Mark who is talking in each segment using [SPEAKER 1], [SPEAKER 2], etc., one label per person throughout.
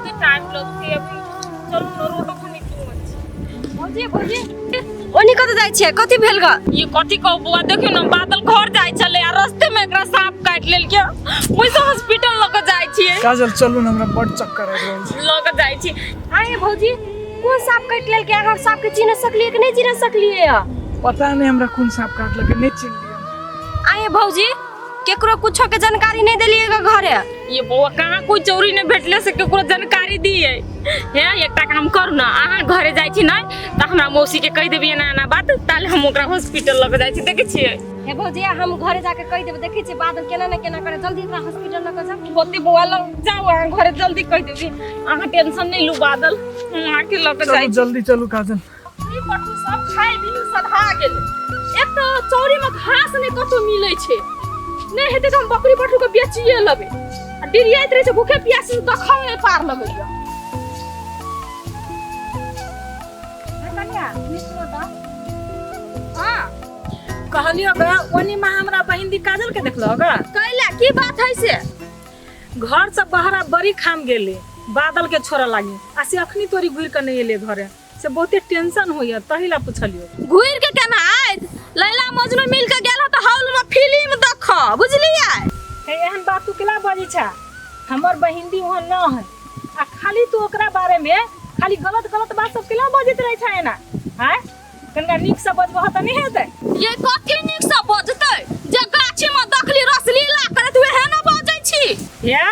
[SPEAKER 1] कते टाइम लगतै अभी। चलू ने, रोडो कनि दूर छै।
[SPEAKER 2] भौजी, भौजी, ओनी कतऽ जाइ छियै? कथी भेल ग?
[SPEAKER 1] ई कथी कहू बौआ, देखियौ ने, बादल घर जाइ छलै आ रस्ते में एकरा सांप काटि लेलकै। ओहिसँ हॉस्पिटल लऽ कऽ जाइ छियै।
[SPEAKER 3] काजल, चलू ने, हमरा बड चक्कर आबि रहल छै।
[SPEAKER 1] लऽ कऽ जाइ छी।
[SPEAKER 2] आये भौजी, कोन सांप काटि लेलकै? अहाँ सांप के चिन्ह सकलियै कि नहि चिन्ह सकलियै?
[SPEAKER 3] पता नहि हमरा कोन सांप काटलकै, नहि चिन्हलियै।
[SPEAKER 2] आये भौजी, केकरो कुछो के जानकारी नहीं देलिए ग घरे?
[SPEAKER 1] ये बौआ, कहाँ कोई चोरी नहीं भेटले से केकरो जानकारी दिए हे। एकटा काम करू ना, अहाँ घरे जाइ छी नहीं तऽ हमरा मौसी के कहि देबियै एना एना बात, ताले हम ओकरा हॉस्पिटल लऽ के जाइ छी। देखै छियै?
[SPEAKER 2] हे भौजी, हम घरे जाके कहि देबै। देखै छियै बादल केना ने केना करे। जल्दी ओकरा हॉस्पिटल लऽ के जाउ।
[SPEAKER 1] होते बौआ, लग जाउ अहाँ घरे, जल्दी कहि देबी। अहाँ टेंशन नहीं लू बादल, हम अहाँके लऽ के जाइ
[SPEAKER 3] चलू
[SPEAKER 1] छी।
[SPEAKER 3] जल्दी चलू काजल।
[SPEAKER 1] ई पटु सब खाइ बिनु सधा गेलै। एक तऽ चौरी में घास नहि कतौ मिलै छै। नहि हेतै तऽ हम बकरी पटु के बेचिए लेबै। आ डिरियाइत रहै छै भूखे प्यासे, देखौ नहि पार लगैया। हाँ।
[SPEAKER 4] कहलियो ग, ओनी में हमरा बहिन दी काजल के देखलो ग?
[SPEAKER 1] कैला, की बात है से?
[SPEAKER 4] घर से बहरा बड़ी खाम गेले बादल के छोड़ा लागी, आ से अखनी तोरी घुर के नहीं एले घरे, से बहुते टेंशन होइया, तही ला पुछलियो।
[SPEAKER 1] घुर के केना आयत? लैला मजनू मिल के गेल तऽ हॉल में फिल्म देख, बुझलियै?
[SPEAKER 4] हे, एहन बात तू केला बजै छा? हमर बहिन दी वहाँ न है, आ खाली तू ओकरा बारे में खाली गलत गलत बात सब केला बजैत रहै छा एना? आँय, कनिका नीक से बजबह तऽ नहीं हेतै?
[SPEAKER 1] ये कथी नीक से बजतै? जे गाछी में देखली रसलीला करैत, वएह न बजै छी।
[SPEAKER 4] हे,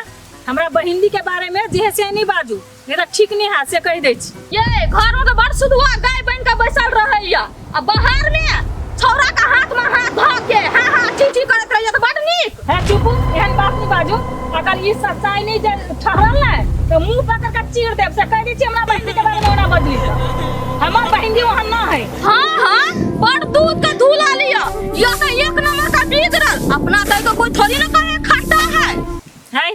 [SPEAKER 4] हमरा बहिन के बारे में जे है से नहीं बाजू, नहीं तऽ ठीक नहीं है, से कहि दै छी।
[SPEAKER 1] ये घर में तो बड़ सुधुआ गाय बन के बैसल रहैया, आ बाहर में छौरा के हाथ में हाथ धऽ के हाँ हाँ ची ची करैत रहैया, तऽ बड़ नीक।
[SPEAKER 4] है, चुप, एहन बात नहीं बाजू। अगर ई सच्चाई नहीं जे ठहरल ने तो मुंह पकड़ के चीर देब, से कह दै छी। हमरा बहिन के बारे में ओना बजली तऽ हमर बहिन जी ओहन ना है।
[SPEAKER 1] हाँ हाँ, बड़ दूध का धूला लिया यह तो एक नंबर का बिगड़ल। अपना दही को कोई थोड़ी ना कहे खट्टा है।
[SPEAKER 4] है,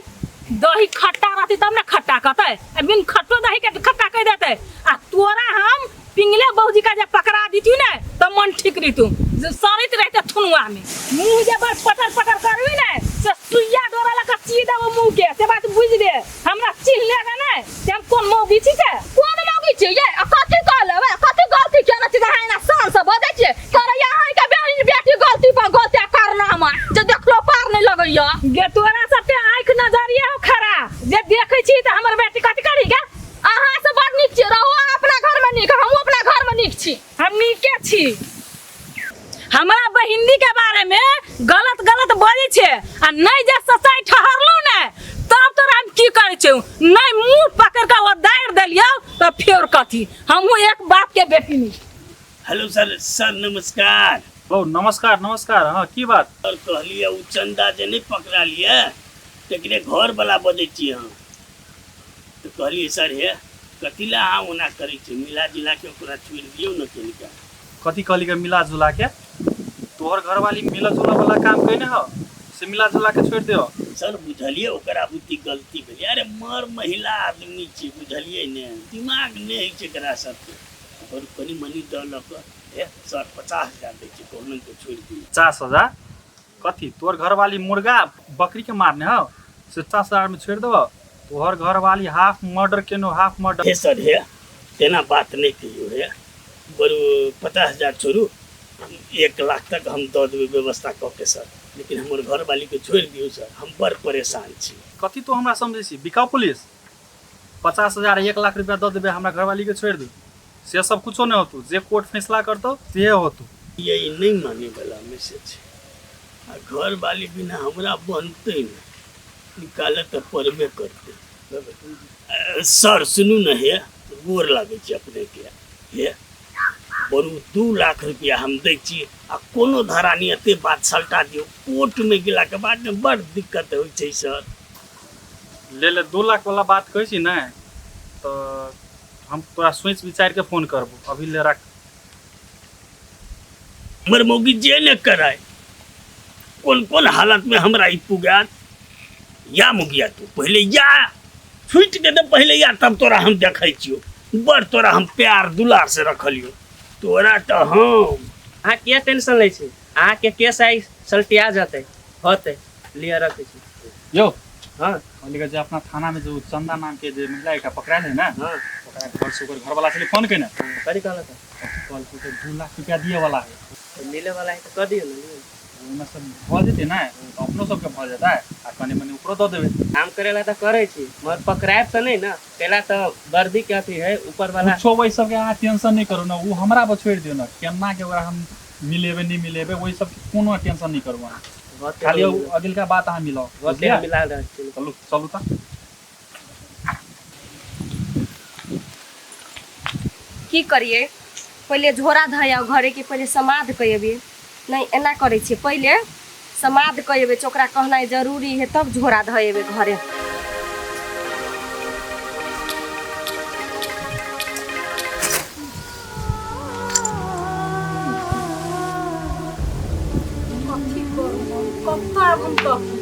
[SPEAKER 4] दही खट्टा रहती तब ना खट्टा कहते, आ बिन खट्टो दही के खट्टा कह देते। आ तोरा हम पिंगले बौजी का जे पकड़ा दीती ने तो मन ठीक रहितू, जे सड़ैत रहते थुनुआ में। मुंह जे बड़ पटर पटर करबी ने से सुइया डोरा लगा ची देबो मुंह के, से बात बुझ ले। हमरा चिन्ह लेगा ने से हम कोन मौगी छी से।
[SPEAKER 1] कोन मौगी छी ये? आ कथी कहले? कथी गलती केने छी अहाँ एना शान से बजै छियै? करैया अहाँ के बहिन बेटी गलती पर गलती करना जे देखलो पार नहीं लगैया।
[SPEAKER 4] गे, तोरा सबके आँखि नजरिया हो खराब जे देखै छी तऽ हमर बेटी कथी करी गे?
[SPEAKER 1] अहाँ से बड़ नीक छी। रहू अहाँ अपना घर में नीक, हमहूँ अपना घर में नीक छी।
[SPEAKER 4] हम नीके छी। हमरा बहिनी के बारे में गलत गलत बजै छै, आ नहीं जे सच्चाई ठहरलौ ने तब तोरा हम की करै छियौ। नहीं मुंह पकड़ के ओ दारि देलियौ तऽ फेर कथी, हमहूँ एक बाप के बेटी नहीं।
[SPEAKER 5] हेलो सर, सर नमस्कार।
[SPEAKER 6] ओ नमस्कार नमस्कार, हाँ की बात?
[SPEAKER 5] सर, कहलियै ओ चंदा जे नहि पकड़ालियै तकरे घर वाला बजै छी हम। तऽ कहलियै सर, हे कथी लए अहाँ ओना करै छियै, मिला जुला के ओकरा छोड़ि दियौ ने कनिका।
[SPEAKER 6] कथी कहली के मिला जुला के? तोहर घरवाली मिला जुला वाला काम कइने हो से मिला जुला के छोड़ि दियो?
[SPEAKER 5] सर बुझलियै, ओकरा बुद्धि गलती भेलै। अरे मर महिला आदमी छी, बुझलियै ने, दिमाग नहि होइ छै एकरा सबके। और कनि मनि दऽ लऽ कऽ। हे सर, 50,000 दै छियै, कहुना कऽ छोड़ि दियौ।
[SPEAKER 6] 50,000 कथी? तोहर घरवाली मुर्गा बकरी के मारने हो से 50,000 में छोड़ि देबो? तोहर घरवाली हाफ मर्डर केनो, हाफ मर्डर।
[SPEAKER 5] हे सर, हे तेना बात नहि कहियौ। हे बरू 50,000 छोड़ू, 1 लाख तक हम दऽ देबै व्यवस्था कऽ के सर, लेकिन हमर घरवालीके छोड़ि दियौ सर, हम बड़ परेशान छी।
[SPEAKER 6] कथी तू हमरा समझै छी बिकाउ पुलिस? 50,000 1 लाख रुपया दऽ देबै, हमरा घरवाली के छोड़ि दू, से सब कुछो नहि होतौ। जे कोर्ट फैसला करतौ से होतौ।
[SPEAKER 5] ये ई नहि मानैवला मे से छै, आ घरवाली बिना हमरा बनतै नहि, निकालऽ तऽ पड़बे करतै। सर सुनू ने, हे गोर लागै छी अपनेके। हे बरू 2 लाख रुपया हम दै छी, आ कोनो धरानी एते बात सलटा दियौ। कोर्टमे गेलाके बाद ने बड़ दिक्कत होइ छै सर।
[SPEAKER 6] ले ले, 2 लाख वाला बात कहै छी ने तऽ हम तोरा सोचि विचारि के फोन करबो, अभी ले राख।
[SPEAKER 5] हमर मौगी जे ने कराय, कोन कोन हालत में हमरा ई पुगात। या मुगिया, तू पहले या छूट के दे पहले या, तब तोरा हम देखै छियो। बड़ तोरा हम प्यार दुलार से रखलियो तोरा तऽ हम।
[SPEAKER 7] अहाँ किया टेंशन लै छी? अहाँके केस आइ सलटिया जेतै, होतै। लिअ, रखै छी।
[SPEAKER 6] यौ।
[SPEAKER 7] हाँ।
[SPEAKER 6] कहलियै जे अपना थाना में जो चंदा नाम के जे महिला एकटा पकड़ायल है ना,
[SPEAKER 7] हाँ।
[SPEAKER 6] ओकरा घर से ओकर घरवाला छलै फोन केने।
[SPEAKER 7] करी कहलक?
[SPEAKER 6] कहलकै जे 2 लाख रुपया दिए वाला है।
[SPEAKER 7] तऽ मिले वाला है तऽ कऽ दियौ ने, लियौ।
[SPEAKER 6] ओहिमे सब भऽ जेतै ने तऽ अपनो सबके भऽ जेतै आ कनि मनि ओकरो दऽ देबै।
[SPEAKER 7] काम करे ला तऽ करै छी, मगर पकड़ायब तऽ नहि ने। कैला तऽ वर्दी के अथी है ऊपर वाला।
[SPEAKER 6] कुछो ओहि सबके अहाँ टेंशन नहि करू ने, ओ हमरा पर छोड़ि दियौ ने, केना के ओकरा हम मिलेबै नहि मिलेबै ओहि सबके कोनो टेंशन नहि करू अहाँ। खाली अगिलका बात अहाँ मिलाउ।
[SPEAKER 7] बुझलियै? मिला रहल छी।
[SPEAKER 6] चलू चलू तऽ।
[SPEAKER 2] की करिए, पहिले झोरा धऽ आउ घरे के, पहिले समाद कऽ अबियै। नहि एना करै छियै, पहिले समाद कऽ अबै, ओकरा कहनाइ जरूरी है, तब झोरा धऽ अयबै घरे।
[SPEAKER 4] कथी करू हम, कतऽ आब हम तकी?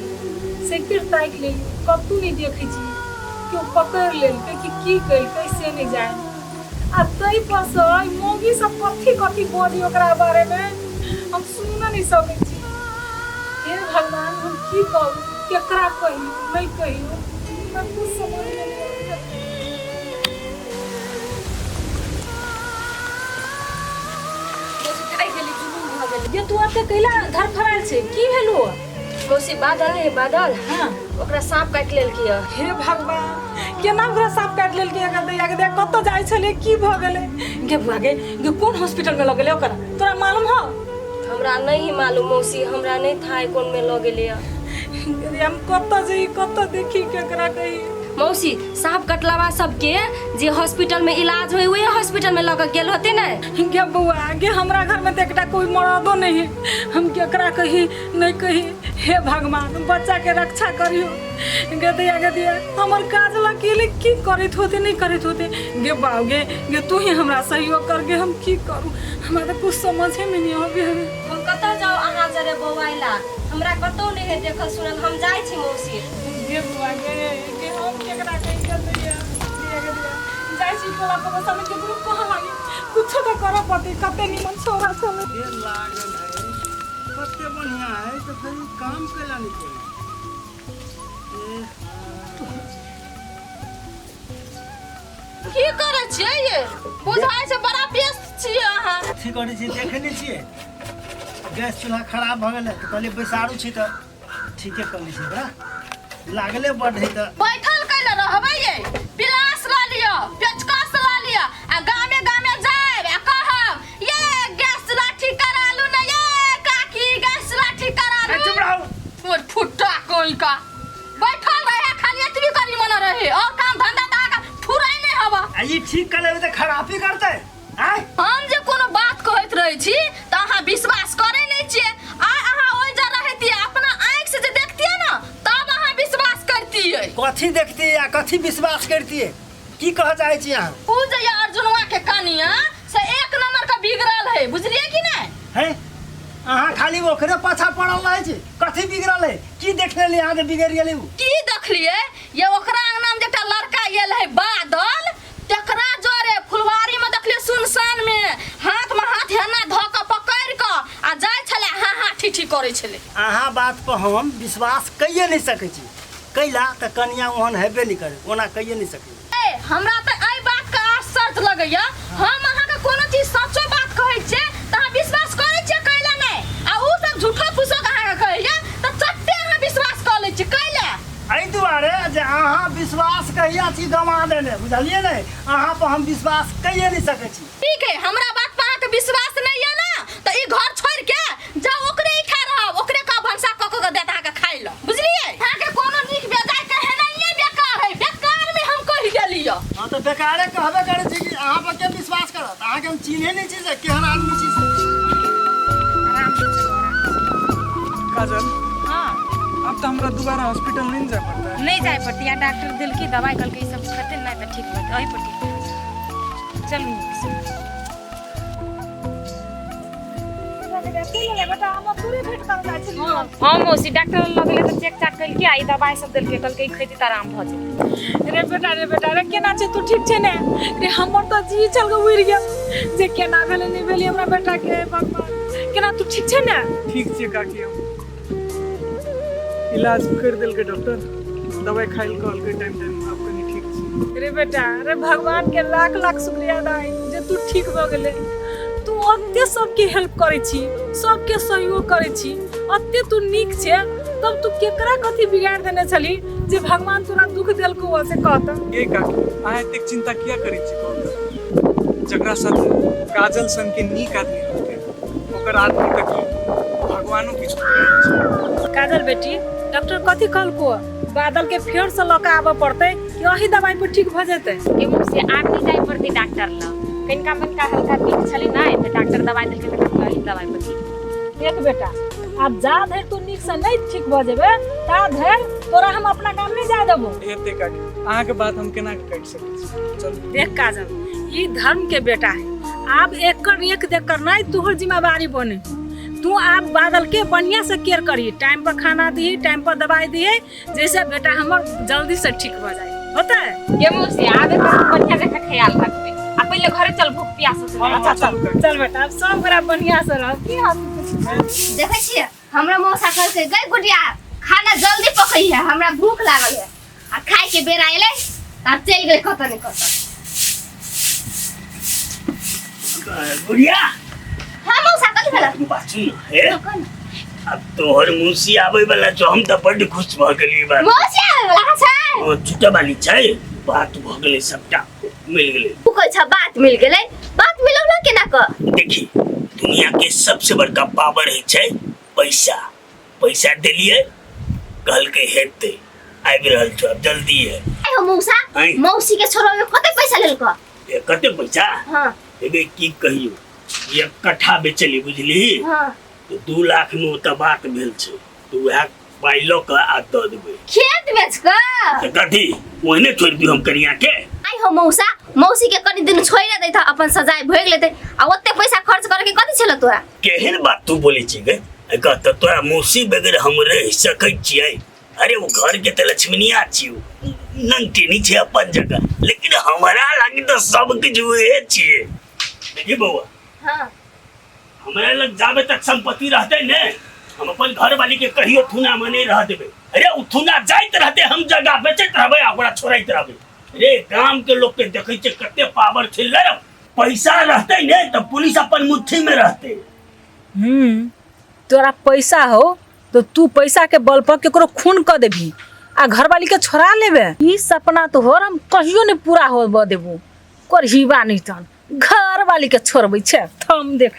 [SPEAKER 4] साइकिल ताकि लेली, कतहु नहि देखै छी। केओ पकड़ि लेलकै कि की केलकै से नहि जानि। आ ताहि पर से ई मौगी सब कथी कथी बजै ओकरा बारे मे, हम सुन नहि सकै छी। हे भगवान, हम की करू, केकरा कहियौ नहि कहियौ, हमरा कुछ समझ मे नहि अबैया। ये तू एते कैला धरफड़ायल छै, की भेलो?
[SPEAKER 2] मौसी बादल नहीं बादल,
[SPEAKER 4] हाँ,
[SPEAKER 2] ओकरा सांप काटि लेलकै।
[SPEAKER 4] हे भगवान, केना ओकरा सांप काटि लेलकै? एकर दैया के देख कतऽ जाइ छलै, की भऽ गेलै? गे बुआ गे, गे कोन हॉस्पिटल में लऽ गेलै ओकरा, तोरा मालूम हौ?
[SPEAKER 2] हमरा नहीं मालूम मौसी, हमरा नहीं था कोन में लऽ गेलै।
[SPEAKER 4] हम कतऽ जई, कतऽ देखी, केकरा कही?
[SPEAKER 2] मौसी सांप कटलावा सबके जे हॉस्पिटल में इलाज होय वही हॉस्पिटल में लऽ के गेल होते ने।
[SPEAKER 4] गे बौआ गे, हमरा घर में तऽ एकटा कोई मरदो नहीं है, हम केकरा कही नहीं कही? हे भगवान, बच्चा के रक्षा करियो। गे दैया गे दैया, हमर काज अकेले की करैत होते नहीं करैत होते। गे बाऊ गे, गे तू ही हमरा सहयोग कर गे, हम की करू, हमरा तऽ कुछ समझे में नहीं आबे हवे।
[SPEAKER 2] हम कतऽ जाउ अहाँ जरे बौआइला, हमरा कतौ नहीं है देखल सुनल, हम जाइ छी मौसी।
[SPEAKER 4] गे बुआ गे, गे हम केकरा कही? गे दैया दैया गे दैया, जाइ छी टोला पड़ोसा में केकरो कह लागी, कुछो तऽ करऽ पड़तै। कते निमन छोरा छलै।
[SPEAKER 5] ये लागल है, कते बढ़िया है, तो फिर ई काम कैला नहीं करे? ए,
[SPEAKER 1] की करै छियै ये? बुझाइ छै बड़ा व्यस्त छियै अहाँ।
[SPEAKER 5] की करै छी देखै नहि छियै? गैस चूल्हा खराब भऽ गेलै तऽ कहलियै बैसारू छी तऽ ठीके कऽ लै छी ओकरा, लागले बड्ड है तऽ।
[SPEAKER 1] बैठल कैले रहबै ये? पिलास लऽ लिअ, पेचकस लऽ लिअ आ गामे गामे जायब आ कहब, ये गैस चूल्हा ठीक करा लू ने ये काकी, गैस चूल्हा ठीक करा लू।
[SPEAKER 5] चुप रहू।
[SPEAKER 1] मोर फुट्टा कोई का बैठल रहे, खाली एतबी करी मन रहे और काम धंधा तऽ अहाँके फुराइ नहि हवा।
[SPEAKER 5] आ ई ठीक कऽ लेबै तऽ खराबी करतै आँय?
[SPEAKER 1] हम जे कोनो बात कहैत रहै छी तऽ अहाँ विश्वास करै नहि छियै। आ अहाँ ओहि जा रहतियै, अपना आँखि से जे देखतियै ने, तब अहाँ विश्वास करतियै।
[SPEAKER 5] कथी देखतियै आ कथी विश्वास करतियै? की कहऽ चाहै छी अहाँ?
[SPEAKER 1] उ जे ये अर्जुनवा के कनिया से एक नंबर के बिगड़ल है, बुझलियै कि नहि?
[SPEAKER 5] है, अहाँ खाली ओकरे पाछा पड़ल रहै छी। कथी बिगड़ल है? की देख लेलियै अहाँ जे बिगड़ि गेलै उ?
[SPEAKER 1] की देखलियै ये? ओकरा अंगना में जे एकटा लड़का आयल है बादल, तकरा जरे फुलवारी में देखलियै सुनसान में हाथ में हाथ हेना धऽ कऽ पकड़ि कऽ आ जाइ छलै, हाँ हाँ ठी ठी करै छलै।
[SPEAKER 5] अहाँ बात पर हम विश्वास कैये नहि सकै छी, कैला तऽ कनिया ओहन हेबे नहि करे, ओना कैये नहि सकै।
[SPEAKER 1] ए, हमरा तऽ एहि बात के आश्चर्य लगैया, हम अहाँके कोनो चीज सचो बात कहै छियै तऽ अहाँ विश्वास करै छियै कैला नहि, आ उ सब झूठो फूसो के अहाँके कहैया तऽ चट्टे अहाँ विश्वास कऽ लै छियै कैला?
[SPEAKER 5] एहि दुआरे जे अहाँ विश्वास कहिया छी गमा देने, बुझलियै ने? अहाँ पर हम विश्वास कैये नहि सकै छी।
[SPEAKER 1] ठीक है, हमरा बात पर अहाँके विश्वास नहि यऽ ने तऽ ई घर छोड़ि के जाउ, ओकरे इठा रहब, ओकरे कह भनसा कऽ कऽ देत अहाँके खाइ लए, बुझलियै? अहाँके कोनो नीक बेजाय कहेनाइए बेकार है, बेकार में हम कहि देली यऽ।
[SPEAKER 5] हँ तऽ बेकारे कहबे करै छी कि अहाँ पर के विश्वास करत? अहाँके हम चिन्है नहि छी से केहन आदमी छी से।
[SPEAKER 4] आराम से चलो, आराम से।
[SPEAKER 3] काजल।
[SPEAKER 8] हाँ।
[SPEAKER 3] अब तो हमरा दोबारा हॉस्पिटल नहीं जाए पड़ता है?
[SPEAKER 8] नहीं जाए पड़ती। यहाँ डॉक्टर देलकी दवाई, कहलकै ई सब खेतै नहि तऽ ठीक होतै, एही पर ठीक भऽ जेतै। चलू नीक से।
[SPEAKER 4] बेटा, हम दूरे भेंट कर जाइ छलियै।
[SPEAKER 8] हाँ मौसी, डॉक्टर लग गेलै तऽ चेक चाक केलकै आ ई दवाई सब देलकै, कहलकै ई खैती तऽ आराम भऽ जेतै।
[SPEAKER 4] रे बेटा रे बेटा रे, केना छै तू? ठीक छै ने रे? हमर तऽ जी चल के उड़ि गेल जे केना भेलै नहि भेलै हमरा बेटा के। भगवान, केना तू ठीक छै ने?
[SPEAKER 3] ठीक छै काकी, हम इलाज कर देलकै डॉक्टर। दवाइ खाइ लए कहलकै टाइम टाइम, आब कनि ठीक छी।
[SPEAKER 4] रे बेटा रे, भगवान के लाख लाख शुक्रिया अदा जे तू ठीक भऽ गेले। तू ओते सबके हेल्प करै छी, सबके सहयोग करै छी, ओते तू नीक छे, तब तू केकरा कथी बिगाड़ देने छली जे भगवान तोरा दुख देलको से कहत?
[SPEAKER 3] गे काकी, अहाँ एतेक चिंता किया करै छी कहू तऽ? जकरा साथ काजल सन के नीक आदमी रहतै ओकर आदमी तक भगवानो किछु बिगाड़ै छै।
[SPEAKER 4] काजल बेटी, डॉक्टर कथी कहलको? बादल के फेर से लऽ के आबऽ पड़तै कि अही दवाई पर ठीक भऽ जेतै?
[SPEAKER 8] के मुँह से आब नहि जाय पड़तै डॉक्टर लग। कनिका मनिका हल्का नीक छलै नहि तऽ डॉक्टर दवाई देलकै तऽ कहलकै अही दवाई पर ठीक।
[SPEAKER 4] देख बेटा, आब जा धरि तू नीक से नहीं ठीक भऽ जेबे ता धरि तोरा हम अपना गाम नहीं जाय देबो।
[SPEAKER 3] हेतै काकी, अहाँके बात हम केना के काटि सकै छी? चलू।
[SPEAKER 4] देख काजल, ई धर्म के बेटा है, आब एकर एक देख करनाइ तोहर जिम्मेवारी बने। तू आब बादल के बढ़िया से केयर करी, टाइम पर खाना दिही, टाइम पर दवाई दिही, जैसे बेटा हमर जल्दी से ठीक भऽ जाए। होतै?
[SPEAKER 8] गे मौसी, आब एकर बढ़िया जकाँ ख्याल रखबै। आ पहिले घरे चल, भूख प्यास होतै।
[SPEAKER 4] अच्छा चल चल बेटा, आब सब गोरा बढ़िया से रह। की हम
[SPEAKER 2] देखै छियै, हमरा मौसा कहलकै गई गुडिया खाना जल्दी पकै है, हमरा भूख लागल है। आ खाय के बेर आएले त आब चलि गेलै कतऽ ने कतऽ।
[SPEAKER 5] गुड़िया।
[SPEAKER 2] हाँ मौसा, कथी भेल?
[SPEAKER 5] बात सुन हे, अब तोहर मौसी आबै वाला छौ, हम तऽ बड्ड खुश भऽ गेलियै बात।
[SPEAKER 2] मौसी आबै वाला छै?
[SPEAKER 5] ओ छुटऽ वाली छै, बात भऽ गेलै, सबटा मिल गेलै।
[SPEAKER 2] तू कहै छ बात मिल गेलै, बात मिलौ ना केना क?
[SPEAKER 5] देखी, दुनिया के सबसे बड़का पावर होइ छै पैसा। पैसा देलियै, कहलकै हेतै, आबि रहल छौ, आब जल्दी है।
[SPEAKER 2] आइ हो मौसा,
[SPEAKER 5] आँय।
[SPEAKER 2] मौसी के छोड़ो में कते पैसा लेलको?
[SPEAKER 5] ए, कते पैसा?
[SPEAKER 2] हाँ।
[SPEAKER 5] एबे की कहियो, एक कट्ठा बेचली बुझली?
[SPEAKER 2] हाँ।
[SPEAKER 5] तऽ 2 लाख मे ओतऽ बात भेल छै, तऽ उएह पाइ लऽ कऽ आ दऽ देबै।
[SPEAKER 2] खेत बेच कऽ?
[SPEAKER 5] तऽ कथी ओहने छोड़ि दियौ हम कनिया के?
[SPEAKER 2] आइ हो मौसा, मौसी के कनी दिन छोड़ि दैत, अपन सजाय भोगि लेतै, आ ओते पैसा खर्च करे के कथी छल तोरा?
[SPEAKER 5] केहन बात तू बोलै छी गे? कहत तऽ तोरा मौसी बगैर हम रहि सकै छियै? अरे ओ घर के तऽ लक्ष्मणिया छियौ, नंगटेनी छै अपन जगह, लेकिन हमरा लागी तऽ सब किछु उहे छियै। देखी बौआ,
[SPEAKER 2] हाँ।
[SPEAKER 5] हमरा लग जाबे तक संपत्ति रहते ने, हम अपन घर वाली के कहियो थुना में नहीं रह देबे। अरे उ थुना जाइत रहते, हम जगह बेचैत रहबे आ ओकरा छोड़ैत रहबे। रे गाम के लोग के देखै छै कते पावर छै, लड़ब पैसा रहते ने तऽ पुलिस अपन मुट्ठी में रहते।
[SPEAKER 4] तोरा पैसा हो तो तू पैसा के बल पर केकरो खून क देबही आ घरवाली के छोड़ा लेबे, ई सपना तोहर हम कहियो नहीं पूरा होबऽ देबू। करहीबा नहीं तहन घरवाली के छोड़बै छै, थम देखी।